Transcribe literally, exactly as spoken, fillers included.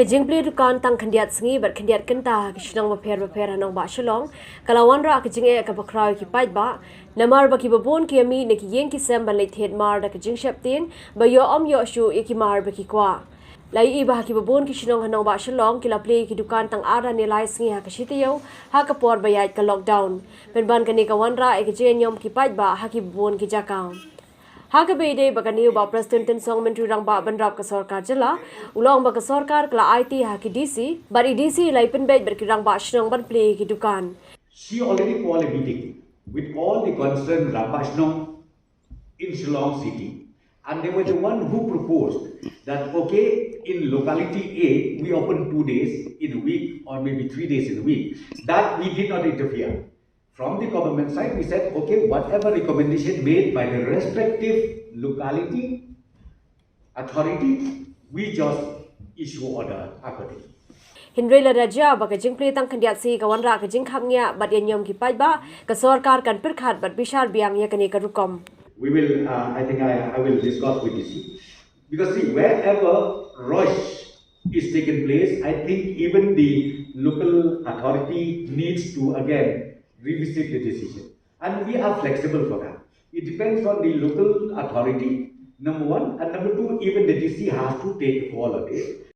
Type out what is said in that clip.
Jingplie dukan tang khyndiat sngi bad khyndiat kynta ha ki shnong bapher bapher ha nongbah Shillong ka la wanrah ka jingeh kaba khraw ïa ki paidbah, namar ba kiba bun ki ïa mih na ki ïing ki sem ban leit thied mar da ka jingsheptieng ba ïoh ym ïoh shuh ïa ki mar ba ki kwah. La ïohi ba ha kiba bun ki shnong ha nongbah Shillong ki la plie ïa ki dukan tang ar ne lai sngi ha ka shi taïew ha ka por ba ïaid ka lockdown. Pynban kane ka wanrah ïa ka jingïañiom ki paidbah ha kiba bun ki jaka. Ha kaba ïadei bad kane, u Bah Prestone Tynsong, Myntri Rangbah Bynrap ka Sorkar Jylla, u la ong ba ka sorkar ka la aiti ha ki D C bad i D C i la ïa pynbeit bad ki rangbah shnong ban plie ïa ki dukan. She already called a meeting with all the concerned Rangbah Shnong in Shillong City, and they were the one who proposed that, okay, in locality A, we open two days in a week or maybe three days in a week. That we did not interfere. From the government side, we said, okay, whatever recommendation made by the respective locality authority, we just issue order accordingly. Hynrei lada jia ba ka jingplie tang khyndiat sngi ka wanrah ka jingkhapngiah bad ïañiom ki paidbah, ka sorkar kan pyrkhat bad bishar biang ïa kane ka rukom. We will, uh, I think I, I will discuss with D C. Because see, wherever rush is taken place, I think even the local authority needs to again revisit the decision. And we are flexible for that. It depends on the local authority, number one. And number two, even the D C has to take a call on it.